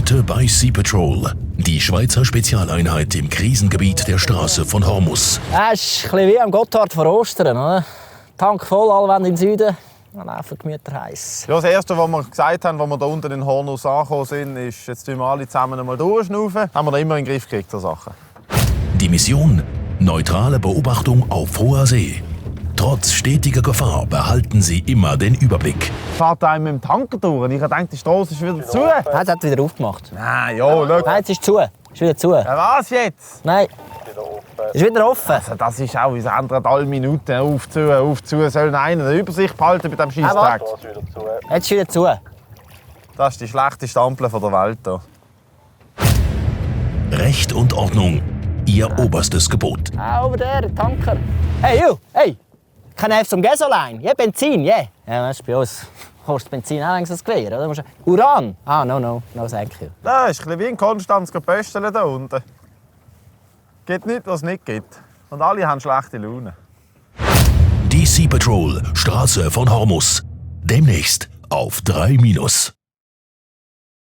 Heute bei Sea Patrol, die Schweizer Spezialeinheit im Krisengebiet der Straße von Hormus. Es ist ein bisschen wie am Gotthard vor Ostern. Oder? Tank voll, alle wollen in den Süden. Dann laufen Gemüter heiß. Ja, das Erste, was wir gesagt haben, als wir hier unten in Hornus angekommen sind, ist, jetzt tun wir alle zusammen einmal durchschnaufen. Haben wir da immer in den Griff gekriegt, so Sachen. Die Mission: neutrale Beobachtung auf hoher See. Trotz stetiger Gefahr behalten Sie immer den Überblick. Fahrt einem mit dem Tanker durch. Ich dachte, die Straße ist wieder zu. Nein, es hat wieder aufgemacht. Nein, ja, schau. Nein, es ist zu. Es ist wieder zu. Ja, was jetzt? Nein. Es ist wieder offen. Also das ist auch, es ändert alle Minuten. Auf, zu. Soll einer eine Übersicht behalten bei diesem Scheissdreck? Jetzt ist wieder zu. Das ist die schlechteste Ampel der Welt hier. Recht und Ordnung, Ihr oberstes Gebot. Ah, over der Tanker. Hey, you! Hey! Can I have some gasoline? Ja, Benzin, ja. Yeah. Ja, das ist bei uns. Kostet Benzin auch längst das Gewehr, oder? Uran? Ah, no, thank you. Das ist ein bisschen wie in Konstanz gepösteln hier unten. Gibt nichts, was es nicht gibt. Und alle haben schlechte Laune. Die Sea Patrol, Straße von Hormus. Demnächst auf 3 Minus.